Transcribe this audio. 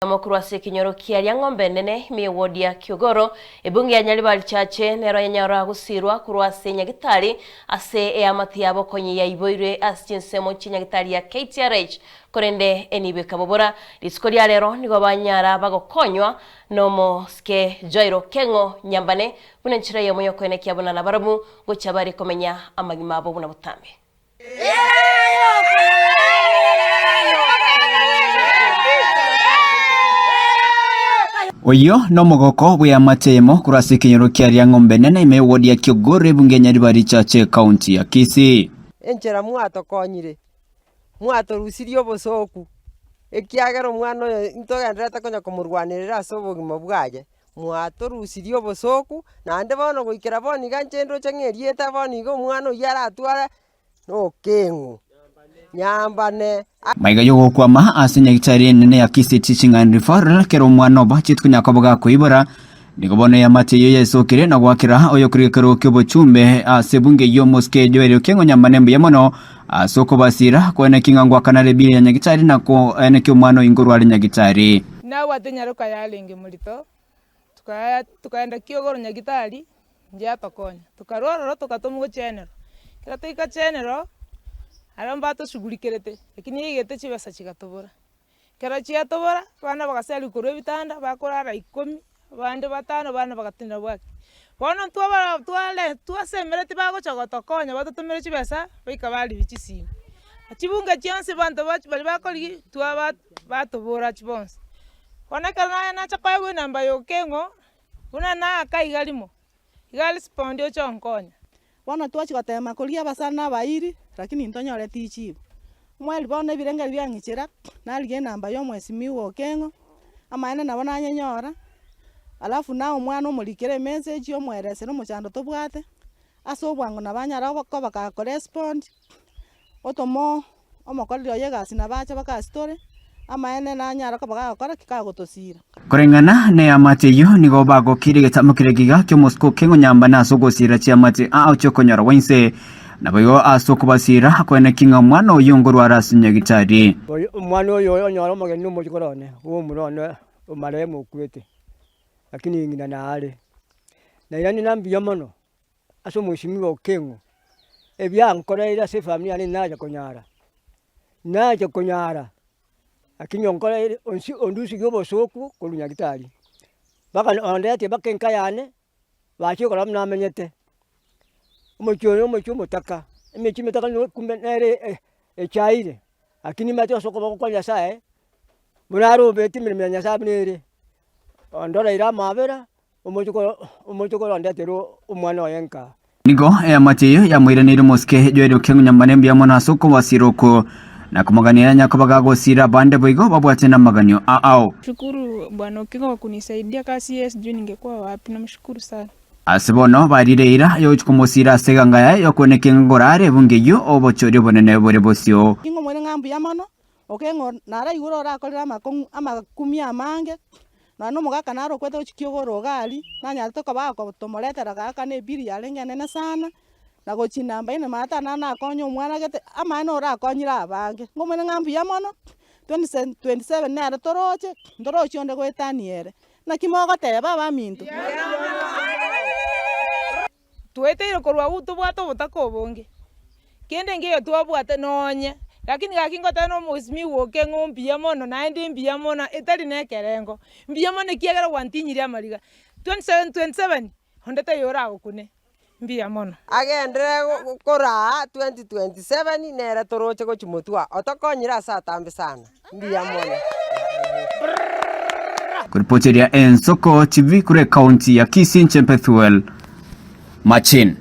Oyomo korwa ase ekenyoro kia Riang'ombe Enene ime y'ewodi ya Kiogoro, ebunge ya Nyaribari Chache nero yanyarora gosiirwa korwa ase Nyagitari ase eamate yabo konya yaiboirwe ase chinsemo chia Nyagitari ya KTRH korende enibo ekabobora. Rituko ria rero nigo banyara bagokonywa nomosike Jairo Keng'o Nyambane buna enchera eyemo yokoenekia buna nabarabwo gochia bare komenya amagima abo buna botambe. Oyio nomogoko bw'eamate eyemo korwa ase ekenyoro kia Riang'ombe Nene ime y'ewodi ya Kiogoro ebunge ya Nyaribari Chache ekaunti ya Kisii. Enchera mwatokonyire, mwatorusirie obosooku, ekiagera omwana oyo ntogendererete konya komorwanerera ase obogima bwaye, Mwatorusirie obosooku, naende bono goikera bono iga inche ndoche ng'a erieta bono iga omwana oyio aratware nokeng'u, nyambane. Maiga y'ogokwama ase nyagetari enene ya Kisii Teaching and Referral kera omwana obo achete konya koba gakoibora, nigo bono eamate eyio yaesokire na goakera oyokorigia ekerogo ki'obochumbe ase ebunge eyio omosike Joel Okengo Nyambane mbuya mono ase okobasira koenekia ng'a ngwakanare ebill ya nyagetari na koenekia omwana oyo nkorware nyagetari. Nabwate nyaroka yarenge morito, tukaenda kiogoro nyagitari, inche atokonya. Tokarwa ororo togatomwa gochia general. Ekero twaika general, aria mbatoshughulikerete, lakini yaigete chibesa chigatobora. Ekero chiatobora, abana bagaserigwa korwa ebitanda, bakorara ikomi, abande batano, abande bagatenena bwaki. Bono ntwabara tware twasemeretie bagocha gotokonya batotomere chibesa, baika baribia chisimu. Chibunge chionsi abanto baria bakorigia twaba batobora chibonsi. Bono ekero naye nacha koegwa enamba ya okeng'o, buna naaka iga rimo, iga arespondi oche onkonye. Bono twachia gotema koria abasani na abairi, lakini ntonyoreti richibu. Omweri bono ebirengeri biang'ichera, narigia enamba ya omwesimigwa Okeng'o, amaene nabo nanyenyora, alafu naye omwana omorikere emessage omoeresere omochando tobwate, ase obwango nabo anyara koba gakorespond, otoma omokoreri oye egasi nabo ache mpaka ase tore, amaene nanyare koba gagokora ki? Kagotosira. Koreng'ana neamate eyio nigo bagokire egetamo keria giga ki'omosiko keng'onyambane ase ogosiira chiamate ao chi'okonyora gwa inse, naboigo ase okobasiira koeneki ng'a omwana oyio nkorware ase nyagitari. Omwana oyo onyore omogeni nomochokoro one, bw'omura one omarehemu okwete, lakini ng'ina nare. Nairaneria ng'a mbuya mono ase omwesimigwa Okeng'o, ebiankoreire ase efamiri yane nacha konyara, nacha konyara, lakini onkoreire onsi ondusirie obosooku korwa nyagetari, mpaka ondetie mpaka enka yane, bachie korora buna amenyete. Omochie oyo omochie omotaka, emechie emetaka nigo kumbe nere echaire, lakini nimanyete ase okoboko kwa Nyasaye, buna arobeti emeremo ya Nyasaye buna ere, ondoreire amabera. Omochokoro ondetere omwana oye nka. Nigo eamate eyio yamoiraneire omosike Joel Okengo Nyambane mbuya mono ase okobasira oko, na komoganera nyakoba gagosira abande boigo babwate namaganio ao. Shukuru bwana Okengo kwa kunisaidia kasi yeye sijui ningekuwa wapi namshukuru sana. Ase bono barire eira y'ogochia komosiira ase eganga yaye y'okweneka engoro are ebunge eyio obochori obonene bore bosio. Ning'o mwene ng'a mbuya mono, Okeng'o naraigure orakorere amakong'u amakumia amange, nonya na omogaka naro okwete gochia kiogoro iga aria, nanyarete koba agotomoretera gaakana ebiri yarenge enene sana, na gochia namba ine mara tana nakonya omwana gete, amaene orakonyire abange. Ng'o omwene ng'a mbuya mono, 2027 nere toroche, ntorochi onde goetania ere. Naki mogoteba abaminto? Twaeteire korwa agwo tobwate obotaka obonge, kende nkeiyo twabwate nonye, lakini gaki ngoteba na omosimiwa oke ng'a mbuya mono naende mbuya mono etari na ekerengo, mbuya mono ekiagera gwantinyirie amariga, 2027 onde taiyo oragokune, mbuya mono. Agenderere koraa 2027 nere toroche gochia motwe aa, otokonyire ase atambe sana, mbuya mono. Koripoteria Ensoko TV korwa ekaunti ya Kisii inche Bethuel Machin.